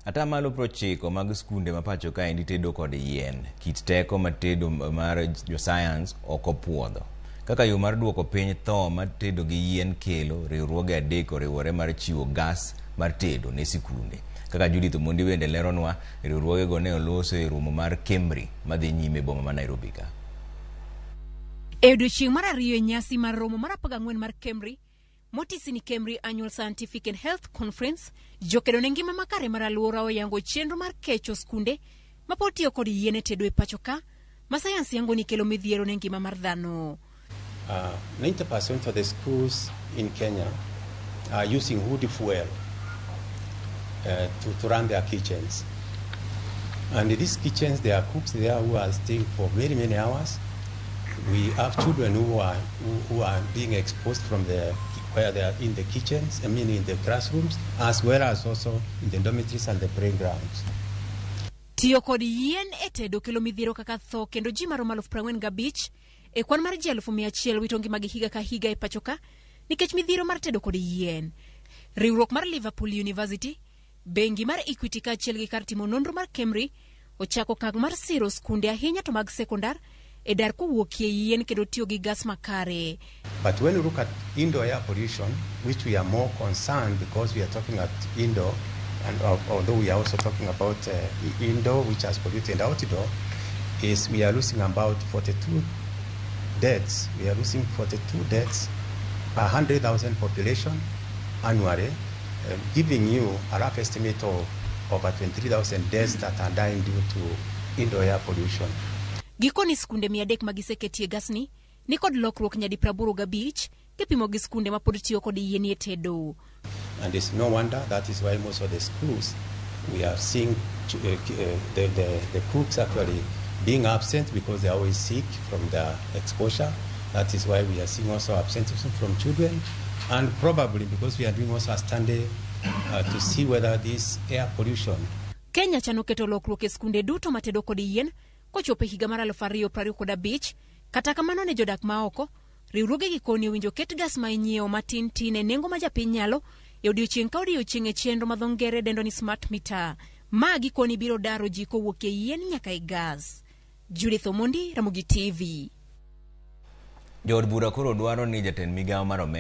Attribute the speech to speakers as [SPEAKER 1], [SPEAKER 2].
[SPEAKER 1] Atamalo 90 mag skunde ma pacho kaendi tedo kod yien. Kit teko mar tedo mar josayans ok opuodho. Kaka yo mar duoko piny tho ma tedo gi yien kelo, riwruoge adek oriwore mar chiwo gas mar tedo ne sikunde. Kaka Judith Omondi bende leronwa, riwruogego ne oloso e romo mar KEMRI madhi nyime e boma ma Nairobi ka.
[SPEAKER 2] E odiechieng' mar ariyo e nyasi mar romo mar 14 mar KEMRI, motisi ni KEMRI Annual Scientific and Health Conference, jokedo ne ngima makare mar alwora oyango chenro mar kecho skunde mapod tiyo kod yien e tedo e pacho ka, ma sayans yango ni kelo midhiero ne ngima mar dhano.
[SPEAKER 3] 90% of the schools in Kenya are using wood fuel to run their kitchens. And in these kitchens, there are cooks there who are staying for very many hours. We have children who are being exposed from the where they are in the kitchens, I mean in the classrooms, as well as also in the dormitories and the playgrounds.
[SPEAKER 2] Tiyo kod yien e tedo kelo midhiero kaka tho kendo ji maromo 45,000 e kwan mar ji 100,000 wito ngimagi higa ka higa e pacho ka nikech midhiero mar tedo kod yien. Riwruok mar Liverpool University, bengi mar Equity kaachiel gi kar timo nonro mar KEMRI ochako okang' mar siro skunde ahinya to mag sekondar e dar kowuokie yien kendo tiyo gi gas makare.
[SPEAKER 3] But when you look at indoor air pollution, which we are more concerned because we are talking at indoor, and although we are also talking about indoor, which has polluted outdoor, is we are losing about 42 deaths. We are losing 42 deaths per 100,000 population annually, giving you a rough estimate of over 23,000 deaths that are dying due to indoor air pollution.
[SPEAKER 2] Gikoni skunde 300 ma giseketie gasni ni kod lokruok nyadi 85 kipimo gi skunde ma pod tiyo kod yien e tedo.
[SPEAKER 3] And it's no wonder that is why most of the schools we are seeing the cooks actually being absent because they are always sick from the exposure. That is why we are seeing also absenteeism from children. And probably because we are doing also a study to see whether this air pollution
[SPEAKER 2] Kenya chano keto lokruok e skunde duto matedo kod yien kochopo e higa mar 2025. Kata kamano ne jodak maoko, riwruoge gi koni owinjo ket gas ma inyiewo matin tin e nengo ma japiny nyalo e odiochieng' ka odiochieng' e chenro ma dho ngere dendo ni smart meter. Ma gikoni biro daro ji kowuok e yien nyaka e gas. Judith Omondi, Ramogi TV.
[SPEAKER 1] Jood bura koro dwaro ni jatend migawo mar omenda